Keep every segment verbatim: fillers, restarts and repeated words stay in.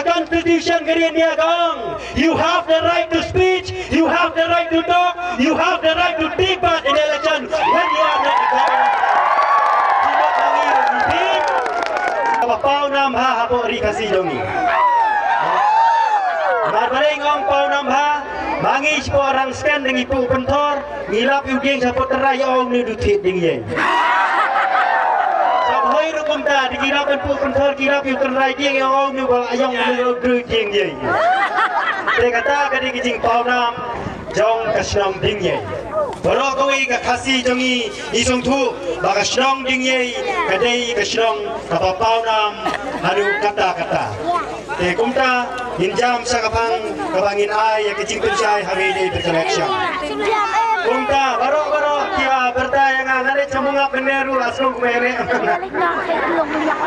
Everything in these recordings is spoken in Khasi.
Constitution ka ri India ka ong, you have the right to speech, you have the right to talk, you have the right to take part in election when you are not a government. Kaba paw nam bha hapoh ri Khasi jong ngi. Mar balei nga ong paw nam bha? Ma ngi shapoh Rangsken da ngi puh pynthor, ngi lap ïa u dieng shapoh tynrai, ong ne du thied dieng ïa. Sha Bhoi ruh kumta, da ki lap ban puh pynthor, ki lap ïa u tynrai dieng, ong ne ba ïong ne du dieng ïa. Te kata ka dei ka jingpaw nam jong ka shnong Diengïei. Baroh kawei ka Khasi jong ngi, ngi sngewthuh ba ka shnong Diengïei ka dei ka shnong kaba paw nam haduh katta katta. Te kumta ngin jam sha ka phang kaba ngin ai ïa ka jingpynshai ha kane ka election. Kumta baroh baroh ki, ah, pyrta ïa nga, nga leit sha Mungap mynne ruh la sngewkmen re.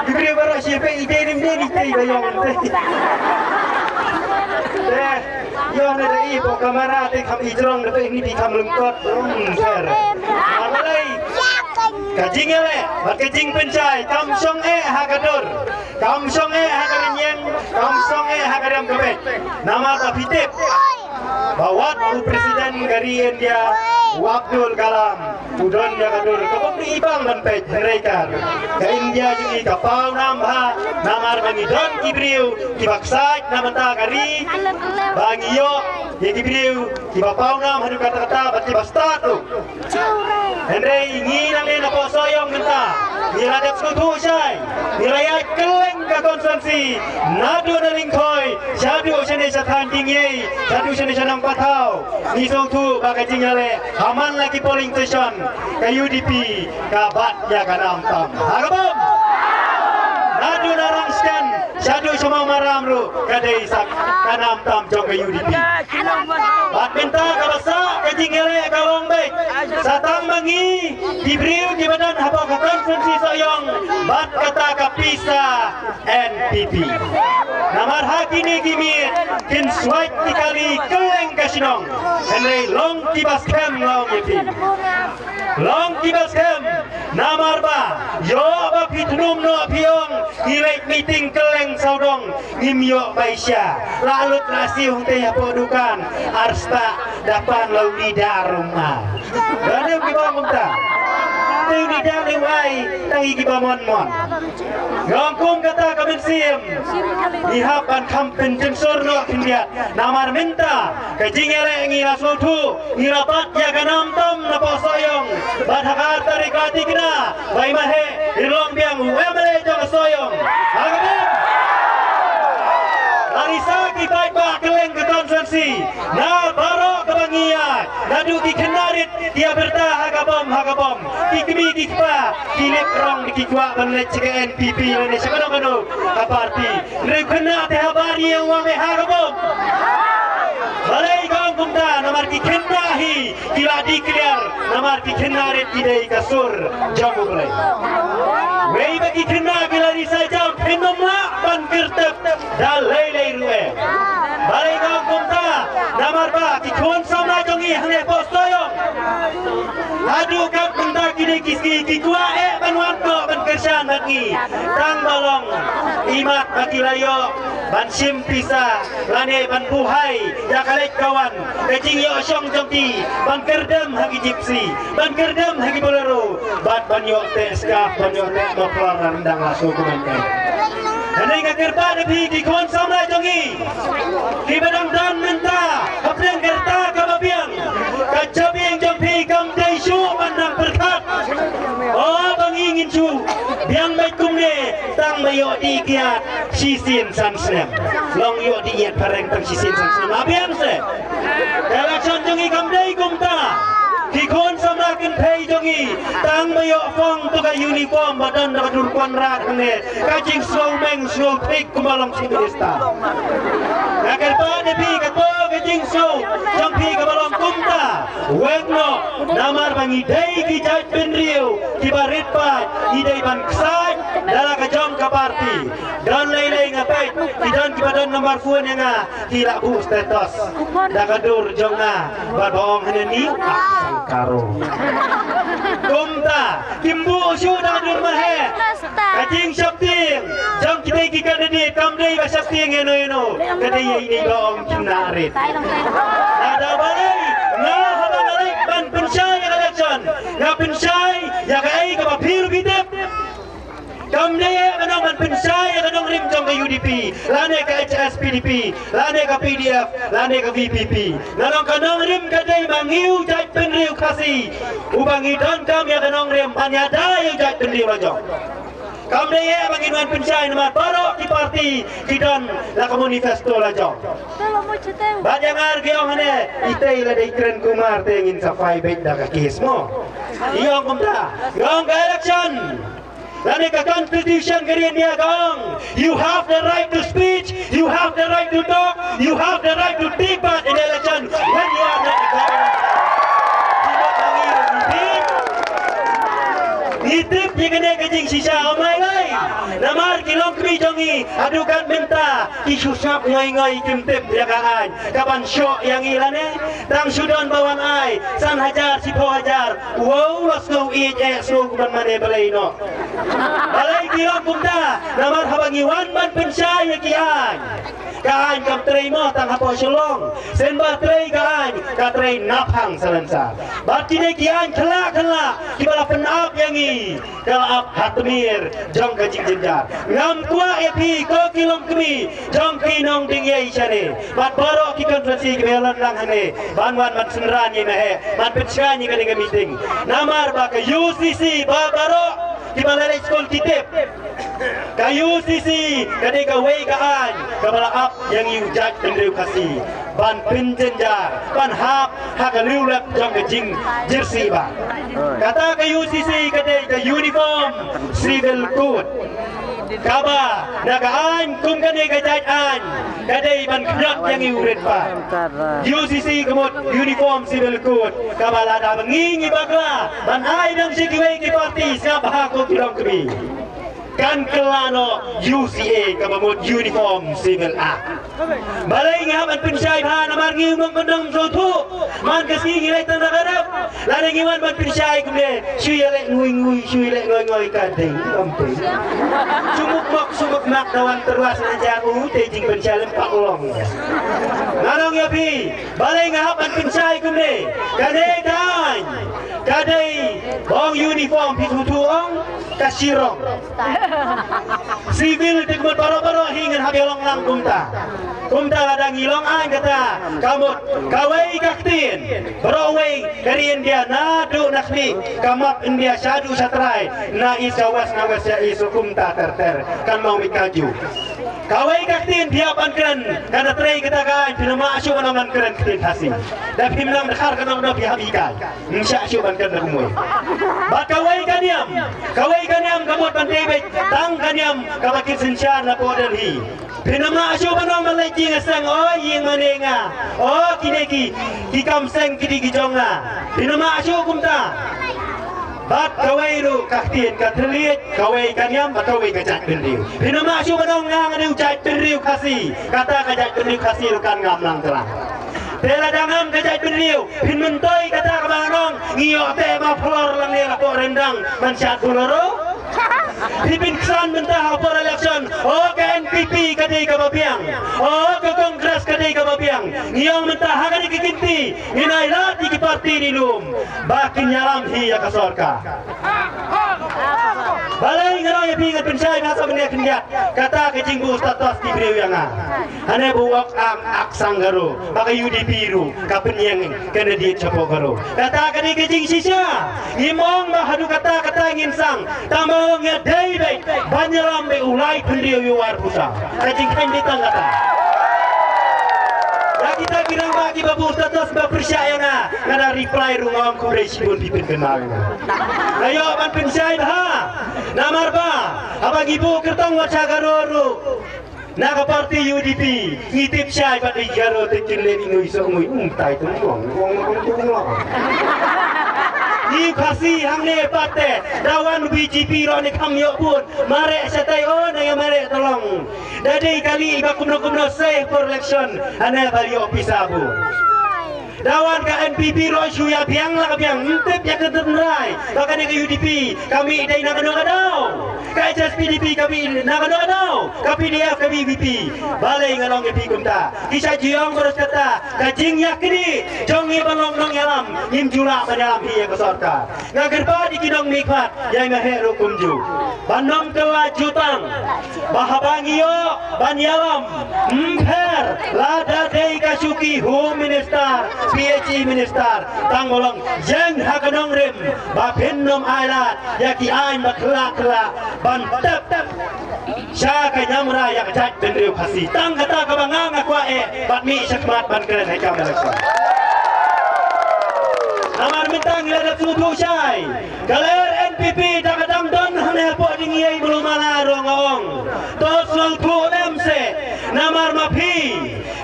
Ki briew baroh shi peit ite rim de ite ba ïong. Te ïong ne da i po kamera te kham i jrong, da peit ni te kham lyngkot. Hmm, ter. Mar balei? Ka jingïaleh bad ka jingpynshai kam shong eh ha ka dur. Kam shong eh ha ka rynïeng, kam shong eh ha ka riam ka beit. Namar ba phi tip ba wat u president ka ri India, u Abdul Kalam, u don ïa ka dur kaba ym dei bang ban peit, hynrei ka, ka India jong ngi ka paw nam bha namar ba ngi don ki briew kiba ksaid na bynta ka ri, ba ngi ïoh ïa ki briew kiba paw nam haduh katta katta bad kiba stad ruh. Hynrei ngi nangne napoh Sohiong mynta ngi la dep sngewthuh shai, ngi la ïaid kylleng ka constituency, naduh na Lyngkhoi shaduh shane sha thaiñ Diengïei, shaduh shane sha Nongpathaw. Ngi sngewthuh ba ka jingïaleh ha man la ki polling station ka U D P ka bat ïa ka nam tam. Ha ka bom? Naduh na Rangsken shaduh sha Mawmaram ruh ka dei sa ka nam tam jong ka U D P. Bad mynta kaba sah ka jingïaleh ka long beit, sa tang ma ngi ki briew kiba don hapoh ka constituency Sohiong bad kata ka pisa N P P. Namar ha kine ki miet kin swait ki kali kylleng ka shnong. Hynrei long kiba skhem, long ïa phi. Long kiba skhem. Namar ba ïoh ba phi thnum noh phi ong, ngi leit meeting kylleng sawdong, ngim ïoh bai sha. La lut la siew hangtei hapoh dukan, ar spah da pan la u leader ruh ma. Ba dei kiba ong kumta. Te u leader lei wai tang ïa kiba mon mon. Nga ong kum kata ka mynsiem, ngi hap ban kham pynjynsur noh khyndiat. Namar mynta ka jingïaleh ngi la sngewthuh, ngi la bat ïa ka nam tam napoh Sohiong. Bad ha ka ar tarik la thikna ba i Maheh i long biang u M L A jong ka Sohiong. Ha ka bom? La risa ki paidbah kylleng ka constituency na baroh kaba ngi ïaid, naduh ki khynnah rit ki ïa pyrta ha ka bom, ha ka bom. Ki kmie ki kpa ki lip rong, ki kwah ban leit sha ka N P P lane sha kano kano ka party. Hynrei khynnah te ha bar ïa u wan me ha ka bom. Balei ka ong kumta? Namar ki khynnah hi ki la declare, namar ki khynnah rit ki dei ka sur jong U Blei. Wei ba ki khynnah ki la risa jam, phin ym lah ban kyrtep da lei lei ruh eh. Balei ka ong kumta? Namar ba ki khun samla jong ngi hangne hapoh Sohiong, haduh katne mynta kine ki sngi ki kwah eh ban wan noh ban kyrshan bad ngi. Tang ba long imat ba ki la ïoh ban shim pisa lane ban buhai ïa ka leit ka wan, ka jingïoh shong jong ki, ban kyrdem ha ki Gypsy, ban kyrdem ha ki Bolero, bad ban ïoh teh scarf, ban ïoh teh muffler, ryndang la shu kumne. Hynrei nga kyrpad ïa phi ki khun samla jong ngi kiba dang don mynta hapdeng ka rta kaba biang, ka jabieng jong phi kam dei shuh ban dang pyrkhat, o, ba ngi ngin shu biang beit kumne tang ba ïoh dih kiad shisien san snem. Long ïoh dih ïa phareng tang shisien san snem. Abiang se. Ka election jong ngi kam dei kumta. Ki khun samla kynthei jong ngi tang ba ïoh phong to ka uniform ba don da ka dur kynrad hangne, ka jingsngew meng sngew thik kumba long Chief Minister. Nga kyrpad ïa phi kato ka jingsngew jong phi kaba long kumta, weng noh, namar ba ngi dei ki jaitbynriew kiba rit paid, ngi dei ban ksaid da la ka jong ka party. Don lei lei nga peit, ki don kiba don number phone ïa nga, ki la buh status da ka dur jong nga, bad ba ong hangne ni, ah, sangkaro. Kumta, kim buh shuh da ka dur Maheh. Ka jingsheptieng jong kita ki candidate kam dei ba sheptieng ïa no ïa no, ka dei ïa ine i ba ong kim nang rit. Lada balei nga haba nga leit ban pynshai ïa ka election, nga pynshai ïa kaei kaba phi ruh phi tip. Kam dei eh ka nong ban pynshai ïa ka nongrim jong ka U D P, lane ka H S P D P, lane ka P D F, lane ka V P P. Nga ong ka nongrim ka dei ma ngi u jaitbynriew Khasi, uba ngi donkam ïa ka nongrim ban ïada ïa u jaitbynriew la jong. Kam dei eh ba ngin wan pynshai namar baroh ki parti ki don la ka manifesto la jong. Bad ïa nga ruh ki ong hangne, itei lada i kren Kumar te ngin sa file beit da ka case mo. I ong kumta, nga ong ka election, lane ka constitution ka ri India ka ong, you have the right to speech, you have the right to talk, you have the right to take part in election when you are not a government. Ngi tip ïa kane ka jingshisha, oh my God. Namar ki longkmie jong ngi haduh kat mynta ki shu sngap ngoi ngoi, kim tip ïa ka aiñ kaban shoh ïa ngi lane. Tang shu don ba wan ai san hajar shiphew hajar, wow, la sngew ïeit eh, sngew kumban mane balei noh. Balei ki ong kumta? Namar haba ngi wan ban pynshai ïa ki aiñ, ka aiñ kam trei mo tang hapoh Shillong. Shen ba trei ka aiñ, ka trei naphang Salensar. Bad kine ki aiñ khylla khylla kiba la pynap ïa ngi, ka la ap ha tmier jong ka jingjynjar. Ngam kwah ïa phi ko ki longkmie jong ki nongding ïa i shane bad baroh ki constituency kiba ïalon lang hangne ban wan ban synran ïa i ma heh ban pynshngaiñ ïa kane ka meeting. Namar ba ka U C C ba baroh kiba la leit skul ki tip, ka U C C ka dei kawei ka aiñ kaba la ap ïa ngi u jaitbynriew Khasi ban pynjynjar, ban hap ha ka liulep jong ka jingjyrsieh ba. Kata ka U C C ka dei ka Uniform Civil Code, kaba na ka aiñ kum kane ka jait aiñ ka dei ban khñiot ïa ngi u rit paid. U C C ka mut Uniform Civil Code, kaba lada ba ngi ngi bakla ban ai dang sha kiwei ki parti, sngap bha ko ki longkmie. Kan kylla noh U C A kaba mut Uniform Civil Act. Balei ngi hap ban pynshai bha? Namar ngi u nongkyndong sngewthuh. Man ka sngi ngi leit tang da ka rep, lada ngi wan ban pynshai kumne, shu ïaleh ngui ngui, shu ïaleh ngoi ngoi, ka dei ym pyn. Shu muk mok shu muk mak, da wan tyrwa sa na jia u te jingpynshai lem pak long. Nga ong ïa phi, balei nga hap ban pynshai kumne? Ka dei ka aiñ, ka dei ba ong uniform, phi sngewthuh ong ka shirong. Civil te ka mut baroh baroh hi ngan hap ïalong lang kumta. Kumta lada ngi long aiñ kata ka mut kawei ka ktien baroh wei ka ri India naduh na khmih ka map India shaduh shatrai, na east sha west, na west sha east, kumta ter ter kan long mih kajuh. Kawei ka ktien phi hap ban kren, kan da trei kata ka aiñ phin ym lah shuh ban ong ngan kren ktien Khasi. Da phim nang dkhar ka nongdop phi hap hikai. Ym shah shuh ban kren da kumwei. Bad kawei ka niam, kawei ka niam ka mut ban tei beit tang ka niam kaba kin synshar na pdeng hi. Phin ym lah shuh ban ong ban leit ïing seng, o ïing mane nga, o kine ki, ki kam seng ki dei ki jong nga. Phin ym lah shuh kumta. Bad kawei ruh ka ktien ka thylliej, kawei ka niam bad kawei ka jaitbynriew. Phin ym lah shuh ban ong nga nga dei u jaitbynriew Khasi, kata ka jaitbynriew Khasi ruh kan ngam nang tlang. Te lada ngam ka jaitbynriew, phin myntoi kata kaba nga ong, ngi ïoh teh ma phlor lang ne la pok ryndang ban shad Bolero. Phi pynksan mynta ha por election, o ka N P P ka dei kaba biang, o ka Congress ka dei kaba biang. Ngi ong mynta ha kane ka kynti ngin ai lad ïa ki parti ri lum ba kin ïalam hi ïa ka sorkar. Balei nga ong ïa phi, ngan pynshai bha sa bynta khyndiat, kata ka jingbuh status ki briew ïa nga. Hane ba u ong ang ak sang Garo, ba ka U D P ruh ka pynïeng candidate shapoh Garo. Kata ka dei ka jingshisha. Ngim ong ba haduh katta katta ngin sang, tang ba ong ïa dei beit ban ïalam beit u laiphew hynriew ïa u arphew saw. Ka jingkheiñ dei tang kata. Ïa kita ki rangbah kiba buh status ba pyrshah ïa nga, nga da reply ruh nga ong khublei shibun phi pynkynmaw ïa nga. Nga ïoh ban pynshai bha. Namar ba haba ngi buh kyrtong wat sha Garo ruh, na ka parti U D P, ngi tip shai pat, i Garo te kin leh i ngui soh ngui, um tai tum wang wang wang tum wang. Ngi Khasi hangne pat te, da wan B J P ruh ne kham ïoh bun, mareh shatai, o na ïa mareh tolong. Da dei kali ba kumno kumno, seh por election, hane ba ïoh pisa bun. Da wan ka N P P ruh shu ïa biang la ka biang, ym tip ïa ka tynrai ba kane ka U D P ka mih dei na kano ka daw. Ka H S P D P ka mih na kano ka daw. Ka P D F ka mih V P. Balei nga ong ïa phi kumta? Ki shait ju ong baroh kata ka jingïaknieh jong ngi ban long nongïalam, ngim ju lah ban ïalam hi ïa ka sorkar. Nga kyrpad ïa ki nongmihkhmat, ïa i Maheh ruh kumjuh. Ban ym kylla jutang ba haba ngi ïoh ban ïalam, ym pher lada dei ka shuki Home Minister, P H E Minister, tang ba long ïeng ha ka nongrim ba phin ym ailad ïa ki aiñ ba khlak khlak ban tep sha ka ñiamra ïa ka jaitbynriew Khasi. Tang kata kaba nga nga kwah eh bad mih shakhmat ban kren ha ka election. Namar mynta ngi la dep sngewthuh shai. Ka lyer N P P da ka dang don hangne hapoh Dieng Iei Mawlumala ruh nga ong. To sngewthuh lem seh. Namar ma phi,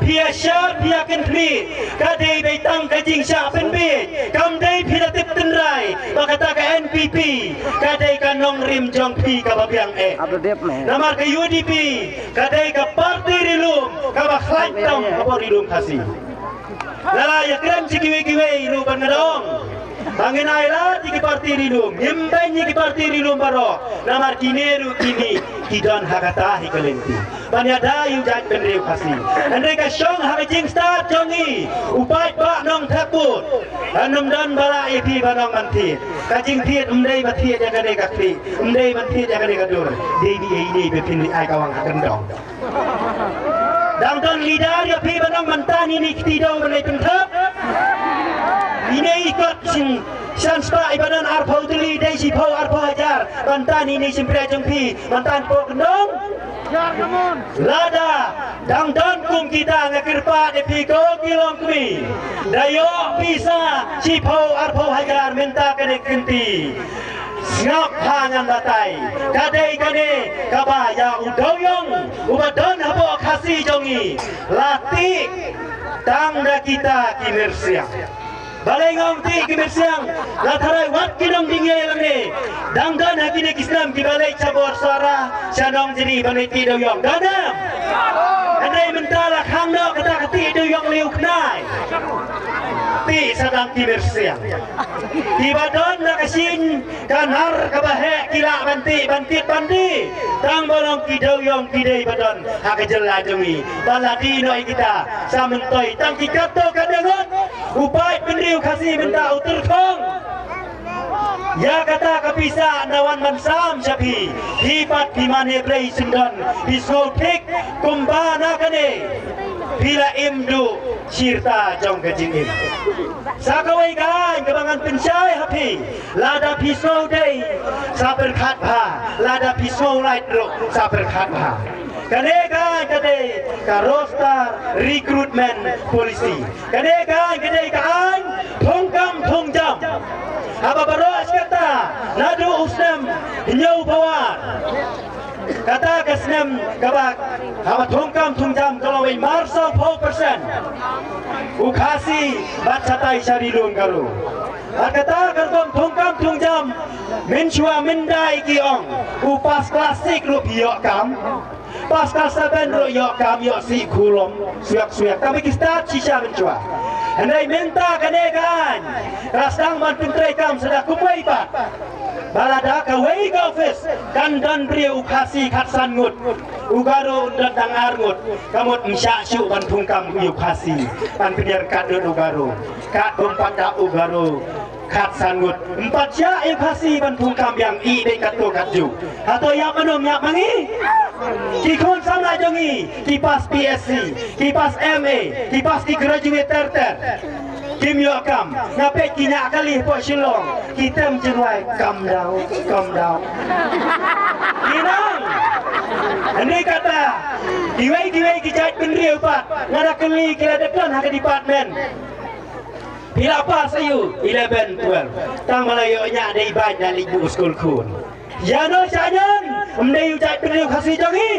phi ïa shad, phi ïa kynthih. Ka dei dei tang ka jingshah pynbiej. Kam dei phi da tip tynrai ba kata ka N P P ka dei ka nongrim jong phi kaba biang eh. Namar ka U D P ka dei ka parti ri lum kaba khlaiñ tam hapoh ri lum Khasi. Lada ïa kren sha kiwei kiwei ruh ban nga da ong ba ngin ailad ïa ki parti ri lum, ngim beiñ ïa ki parti ri lum baroh. Namar kine ruh kine ki don ha kata hi ka lynti ban ïada ïa u jaitbynriew Khasi. Hynrei ka shong ha ka jingstad jong ngi, u paidbah Nongthep Bud. Ym don ba lah ïa phi ban ong ban thied. Ka jingthied ym dei ba thied ïa kane ka khlieh, ym dei ban thied ïa kane ka dur. Dei ba ïa ine ba phin ai ka wang ha kyndong. Dang don leader ïa phi ban ong mynta ine i kti dong ban leit pynthep. Ine i kot shisha spah i ba don arphew tylli dei shiphew arphew hajar. Mynta ine i shympriah jong phi mynta hapoh kyndong. Lada dang don kum kita nga kyrpad ïa phi ko ki longkmie. Da ïoh pisa shiphew arphew hajar mynta kane ka kynti. Sngap ha ngan batai. Ka dei kane kaba ïa u dewïong uba don hapoh Khasi jong ngi la tih tang da kita ki myrsiang. Balei nga ong tih ki myrsiang? La tharai wat ki nong Dieng Iei lane dang don ha kine ki snem kiba leit sha bor Sohra sha Nongjri ban leit tih dewïong. Don em? Hynrei mynta la khang noh kata ka tih dewïong liu khnai. Tih sa tang ki myrsiang. Kiba don na ka shin ka nar kaba heh ki lah ban tih ban kit ban die. Tang ba long ki dewïong ki dei ba don ha ka jylla jong ngi. Ba la die noh ïa kita sa myntoi tang ki katto katne ngut. U paidbynriew Khasi mynta u tyrkhong ïa kata ka pisa na wan ban sam sha phi. Phi pat phi mane blei syndon phi sngew thik kumba na kane phi la im duh shirta jong ka jingim. Sa kawei ka aiñ kaba ngan pynshai ha phi. Lada phi sngew dei sa pyrkhat bha, lada phi sngew lait ruh sa pyrkhat bha. Kane ka aiñ ka dei ka roster recruitment policy. Kane ka aiñ ka dei ka aiñ thungkam thungjam. Haba baroh shi katta naduh u snem hynñiew phew ar. Kata ka snem kaba haba thungkam thungjam ka long wei marsaw phew percent u Khasi bad shatai sha ri lum Garo. Bad kata ka rukom thungkam thungjam mynshuwa mynda ki ong u pass class six ruh phi ïoh kam. Pass class seven ruh ïoh kam ïoh sih khulom suyak suyak. Tang ba ki stad shisha mynshuwa. Hynrei mynta kane ka aiñ ka la sdang ban pyntreikam sa da kumwei pat. Ba lada kawei ka office kan don briew u Khasi khatsan ngut, u Garo un don tang ar ngut. Ka mut ym shah shuh ban thungkam ïa u Khasi ban pynïaryngkat lut u Garo. Katkum pat da u Garo khatsan ngut ym pat shah ïa u Khasi ban thungkam biang ïa dei katto katjuh. Hato ïap mano ym ïap ma ngi? Ki khun samla jong ngi ki pass P S C, ki pass M A, ki pass ki graduate ter ter. Kim ïoh kam, nga peit ki ñiah kali hapoh Shillong, ki tem jingrwai, "Come down, come down." Ki nang. Hynrei kata kiwei kiwei ki jaitbynriew pat nga da kylli ki la dep don ha ka department. Phi la pass aïu? Eleven, twelve. Tang ba la ïoh ñiah dei bad da leit buh skul khun. Ïano sha ñian? Ym dei u jaitbynriew Khasi jong ngi?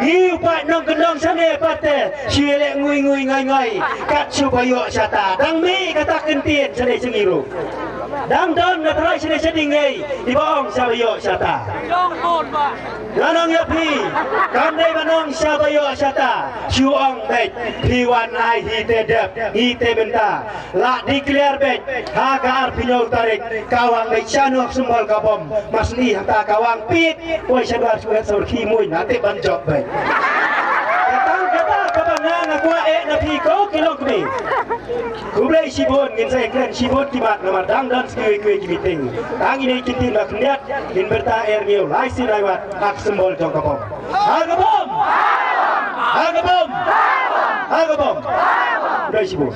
Ngi u paid nongkyndong shane pat te shu ïaleh ngui ngui ngoi ngoi kat shu ba ïoh shata. Dang mih kata kyntien shane sha ngi ruh. Dang don na trai shane shading ngai, iba ong shaba ïoh shata. Nga ong ïa phi, kam dei ban ong shaba ïoh shata, shu ong beit, phi wan ai hi te dep, hi te bynta. La declare beit, ha ka arphew hynñiew tarik, ka wang beit shano symbol ka bom, mas ni hata ka wang pit, oi shadwar shuet sawr khi muin, hate ban jop beit. Katang kata kaba nga nga kwah eh na phi ko ki longkmie. Khublei shibun, ngin sa ïakren shibun ki mat namar dang don sa kiwei kiwei ki meeting. Tang ine i kyntien ba khyndiat, ngin byrta er ngiew lai sien lai wat ha ka symbol jong ka bom. Ha ka bom! Ha ka bom! Ha ka bom! Khublei shibun.